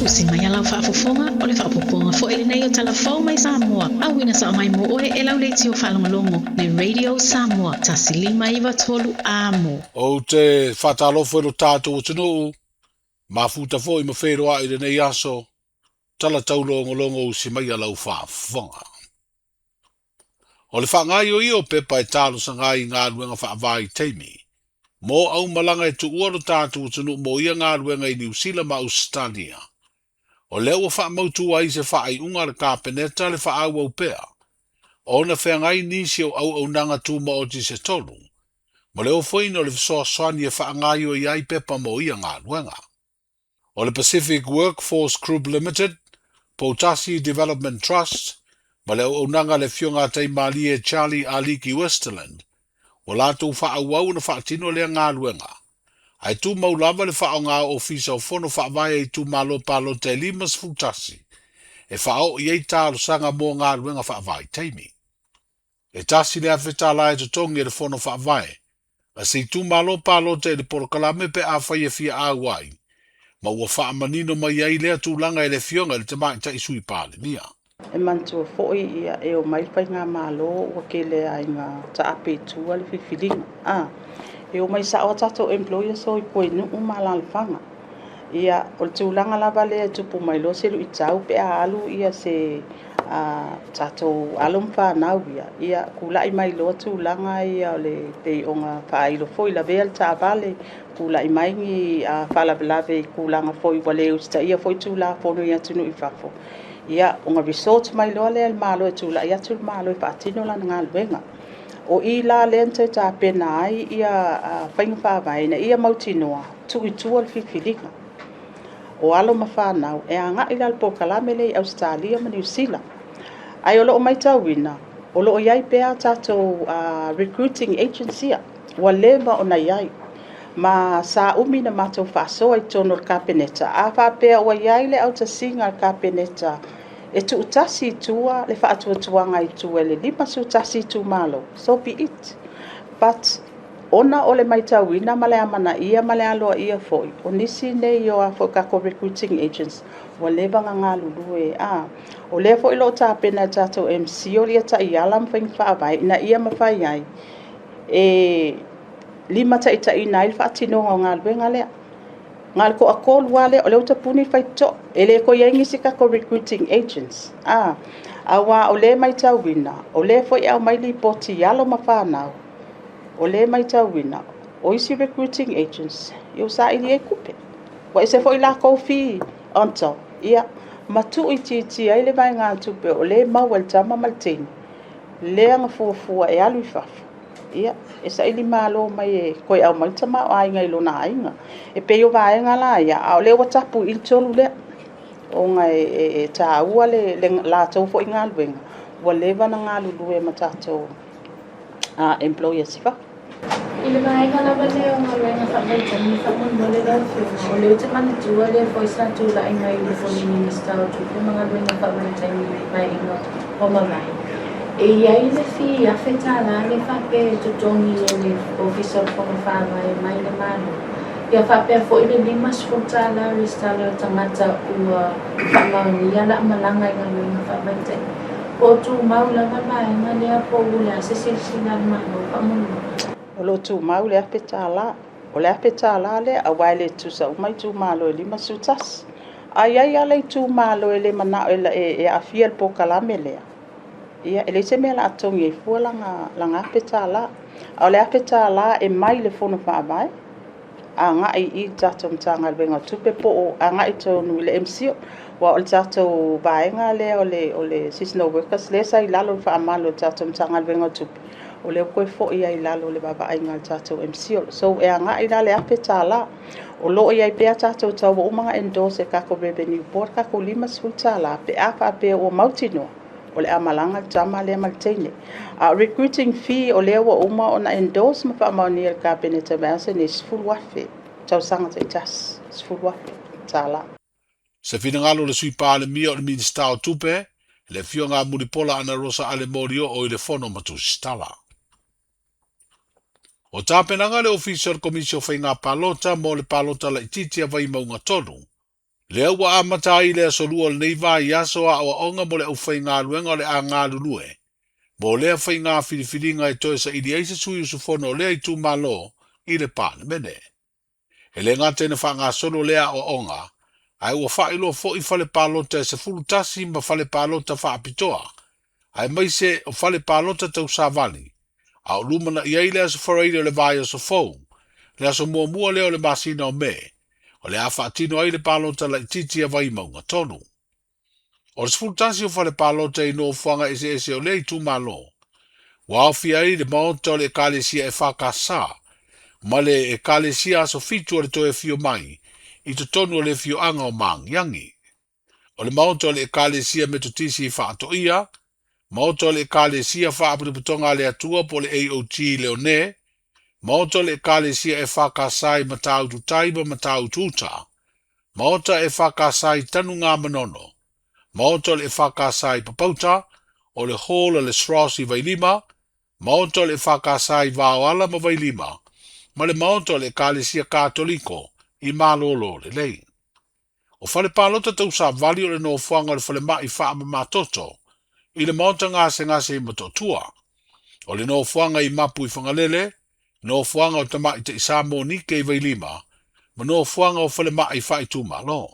Usi mai a lau faafofoga, o le faaopoopoga foi lenei o Tala Fou mai Samoa, auina sao mai mo oe e lau leitio faalogologo, le Radio Samoa 1593 Amo. Ou te faatalofa i lo tatou atunuu, mafuta foi ma feiloai i lenei aso, tala taulogologo usi mai a lau faafofoga. O le faagaoioia o pepa e talosaga ai i galuega faavaitaimi mo aumalaga e tuua lo tatou atunuu mo ia galuega i Niu Sila ma Ausetalia, o lea ua faamautu ai se faaiuga a le Kapeneta le faaauau pea ona feagai nisi o auaunaga tumaoti se tolu ma le ofoina o le fesoasoani e faagaoioia ai pepa mo ia galuega. O le Pacific Workforce Group Limited, Poutasi Development Trust ma le auaunaga a le Afioga a Taimalie Charlie Aliki Westerland, ua latou faaauau ona faatino lea galuega, ae tumau lava le faaaoga o Ofisa o Fono Faavae a Itumalo Palota e 51 e faaoo i ai talosaga mo galuega faavaitaimi. E $1,000 e totogi e le Fono Faavae a se itumalo palota i le polokalame pe afai e fia auai, ma ua faamanino mai ai lea tulaga e le Afioga i le Tamaitai Sui Palemia. E manatua foi ia e omai le faigamalo ua tele lava ina taape i tua le filifiliga. A, e omai sao a tatou employers o i Koinuu ma alalafaga. Ia, o le tulaga lava lea e tupu mai loa se luitau pe a alu ia se a tatou alo ma fanau ia, ia tulai mai loa tulaga ia o le pei ona faailo foi lavea le taavale, tulai mai ni faalavelave i tulaga foi ua le usitaia foi Tulafono i atunuu i fafo, ia ona resort mai loa lea i le Malo e tulai atu le Malo e faatino lana galuega. O i la lea na toe tapena ai ia faiga faavae ina ia mautinoa tuu i tua le filifiliga o alo ma fanau e agai la le polokalame lea i Ausetalia ma Niu Sila. Ae o lo o matauina, o lo o i ai pea tatou recruiting agents ia, ua leva ona i ai. Ma sa umi na matou faasoa i totonu o le Kapeneta, a faapea ua i ai le autasiga a le Kapeneta e tuutasi i tua le faatuatuaga i tua i le 51 itumalo, so be it. But ona o le matauina ma le amanaia ma le aloaia foi o nisi nei o a foi tatou recruiting agents ua leva ona galulue, a o lea foi o lo o tapena e tatou MC o ia taiala ma faiga faavae ina ia mafai ai e limataitaiina ai le faatinoga o galuega lea. Na o le toatolu lava lea, o lea ua tapuni le faitotoa, e le toe i ai nisi tatou recruiting agents, a aua o lea e matauina, o lea foi e aumai lipoti i alo ma fanau, o lea e matauina, o isi recruiting agents, ua saili ai tupe, ua ese foi latou fee on top, ia, ma tuuitiitia ai le vaegatupe o lea e maua e le tama ma le teine, lea na fuafua e alu i fafo, ia, e saili malo mai e toe aumai le tamaoaiga i lona aiga. E pei o vaega la ia, a o lea ua tapu i le tolu lea, ona e taua le latou foi galuega, ua leva ona galulue ma tatou employers i fafo. I le vaega lava lea o galuega faavaitaimi faamolemole lau Afioga, o lea ou te manatua lea foi sa tulai mai le foi Minisita o Tupe ma Galuega Faavaitaimi i le Paeaiga ua mavae, e i ai le fee $1,000 lea faapea e totogi e le Ofisa o le Fono Faavae mai le Malo, ia faapea foi le $50 resitala o le tagata ua faamaonia laamalaga i galuega faavaitaimi. Po o tumau lava le vaega lea po o le a se silasila a le Malo faamolemole? O lo o tumau le $1,000. O le $1,000 lea aua e le tutusa uma itumalo e 51. A i ai lava le itumalo e le manao e aafia i le polokalame lea, ia e leai se mea o le a totogi ai fua lana $1,000. A o le $1,000 e mai le Fono Faavae agai i le tatou Matagaluega o Tupe po o agai tonu i le MCIL. Aua o le tatou vaega lea o le seasonal workers lea sa i lalo o le faamalu o le tatou Matagaluega o Tupe, o lea ua toe foi lava i lalo o le vaavaaiga a le tatou MCIL. So, e agai la le $1,000. O lo o i ai pea tatou tau ua uma ona endorse e le tatou Revenue Board tatou $50 pe a faapea ua mautinoa o le a malaga le tama lea ma le teine. A o recruiting fee o lea ua uma ona endorse ma faamaonia e le Kapeneta i le vaiaso lenei, $10,000 tausaga taitasi, $10,000. Se finagalo o le Sui Palemia o le Minisita o Tupe, le Afioga a Mulipola Anarosa Ale Molioo i le Fono ma Tusitala. O tapenaga a le Ofisa o le Komisi o Faiga Palota mo le Palota Laitiiti a Vaimauga 3. Lea ua amata ai le Aso Lua o lenei vaiaso aoaoga mo le aufaigaluega o le a galulue mo lea faiga filifiliga e toe saili ai se sui usufono o lea itumalo i le Palemene. E le gata ina faagasolo lea aoaoga, ae ua faailoa foi fale palota e 11 ma fale palota faapitoa, aemaise o fale palota tausavali, a o lumanai ai le Aso Faraile o le vaiaso fou, le aso muamua lea o le masina o Me, o le a faatino ai le palota laitiiti a Vaimauga 3. O le 11 o fale palota i nofoaga eseese o lea itumalo, ua aofia ai le Maota o le Ekalesia EFKS ma le Ekalesia Aso Fitu o le Toe Afio Mai i totonu o le afioaga o Magiagi. O le Maota o le Ekalesia Metotisi i Faatoia, Maota o le Ekalesia Faapotopotoga a le Atua po o le AOG i Leone, Maota o le Ekalesia EFKS i Matautu Tai ma Matautu Uta, Maota EFKS i Tanugamanono, Maota o le EFKS i Papauta, o le Hall o le SROS i Vailima, Maota o le EFKS i Vaoala ma Vailima, ma le Maota o le Ekalesia Katoliko i Malololelei. O fale palota tausavali o le nofoaga o le falemai faamamatoto i le Maota Gasegase i Motootua. O le nofoaga i Mapu i Fagalele, nofoaga o Tamaitai Sa Monike i Vailima, ma nofoaga o falemai faaitumalo.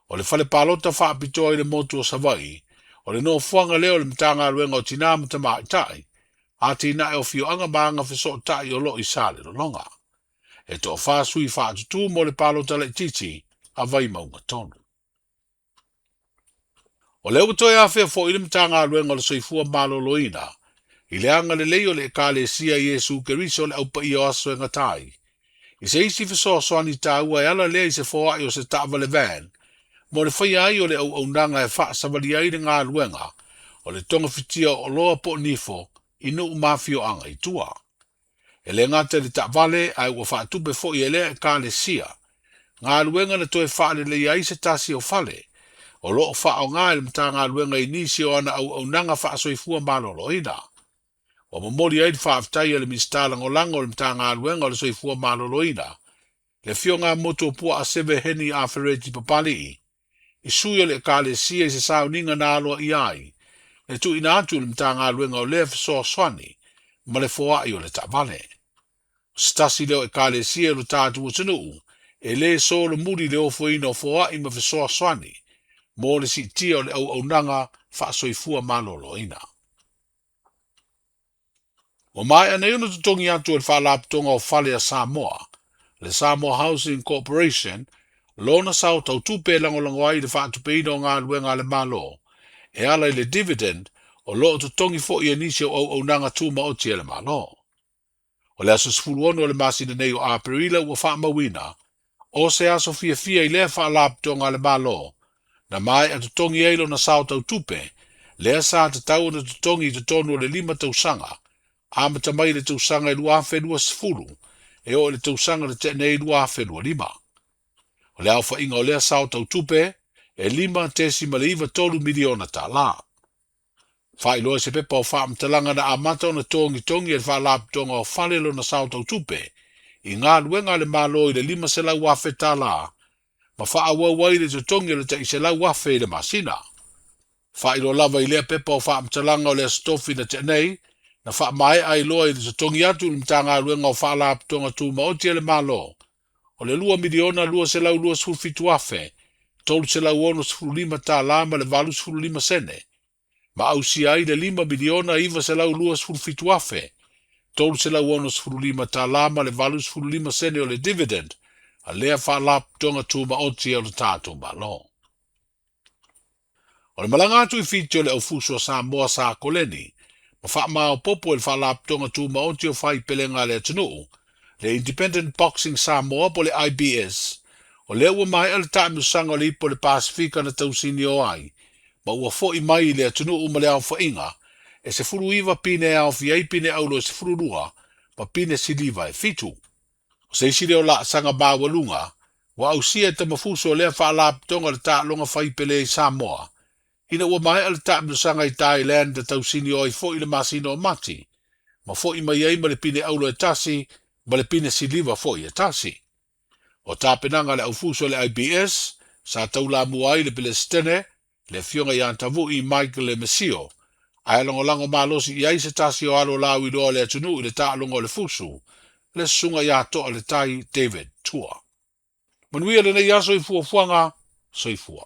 O le fale palota faapitoa i le motu o Savaii, o le nofoaga lea o le Matagaluega o Tinā ma Tamaitai, atinae o afioaga ma agafesootai o lo o i Salelologa. E toafa sui faatutū mo le palota laitiiti a Vaimauga 3. O lea ua toe afea foi le Matagaluega o le Soifua Maloloina i le agalelei o le Ekalesia Iesu Keriso o le Aupaia o Aso e Gata ai, i se isi fesoasoani taua e ala lea i se foai o se taavale van mo le faia ai o le auaunaga e faasavalia ai le galuega o le togafitia o oloa po o nifo i nuu ma afioaga i tua. E le gata i le taavale ae ua faatupe foi e lea Ekalesia galuega na toe faaleleia ai se tasi o fale o lo o faaaoga e le Matagaluega i nisi o ana auaunaga faasoifua maloloina. Ua momoli ai le faafetai a le Minisita Lagolago o le Matagaluega o le Soifua Maloloina, le Afioga a Motuopuaa Seve Heni Afereti Papali'i, i sui o le Ekalesia i se sauniga na aloaia ai le tuuina atu i le Matagaluega o lea fesoasoani ma le foai o le taavale. O se tasi lea o Ekalesia i lo tatou atunuu e lē solomuli le ofoina o foai ma fesoasoani mo le siitia o le auaunaga faasoifua maloloina. Ua maea nei ona totogi atu e le Faalapotopotoga o Fale a Samoa, le Samoa Housing Corporation, lona sao tautupe e lagolago ai i le faatupeina o galuega a le Malo e ala i le dividend o lo o totogi foi e nisi o auaunaga tumaoti a le Malo. O le aso 16 o le masina nei o Aperila ua faamauina o se aso fiafia i lea faalapotopotoga a le Malo na maea totogi ai lona sao tautupe lea sa tatau ona totogi i totonu o le 5 tausaga amata mai i le tausaga e 2020 e oo i le tausaga na tea nei 2025. O le aofaiga o lea sao tautupe e $5.93 miliona tālā. Faailoa i se pepa o faamatalaga na amata ona togitogi e le Faalapotopotoga o Fale lona sao tautupe i galuega a le Malo i le $500,000 tālā ma faaauau ai le totogi o le tai $100,000 i le masina. Faailoa lava i lea pepa o faamatalaga o le Aso Tofi na tea nei, na faamaea ai loa i le totogi atu i le Matagaluega o Faalapotopotoga Tumaoti a le Malo o le $2,227,365 ma le 85 sene, ma ausia ai le $5,927,365 ma le 85 sene o le dividend a lea Faalapotopotoga Tumaoti a lo tatou Malo. O le malaga atu i Fiti o le aufuso a Samoa sa koleni ma faamaopoopo e le Faalapotopotoga Tumaoti o Faipelega a le atunuu, le Independent Boxing Samoa po o le IBS, o lea ua maea le taamilosaga o le Ipu o le Pasefika na tausinio ai, ma ua foi mai i le atunuu ma le aofaiga e 19 pine e aofia ai pine auro e 12 ma pine siliva e 7. O se isi lea o laasaga maualuga ua ausia e tamafuso o lea faalapotopotoga le taaloga faipele i Samoa, ina ua maea le taamilosaga i Thailand na tausinio ai foi le masina o Mati, ma foi mai ai ma le pine auro e tasi ma le pine siliva foi e tasi. O tapenaga a le aufuso o le IBS, Sa taulamua ai le Pelesitene, le Afioga ia Tavui Mike Lemisio, ae lagolago malosi i ai se tasi o alo lauiloa o le atunuu i le taaloga o le fusu, le Susuga ia Toaletai David Tua. Manuia lenei aso i fuafuaga, soifua.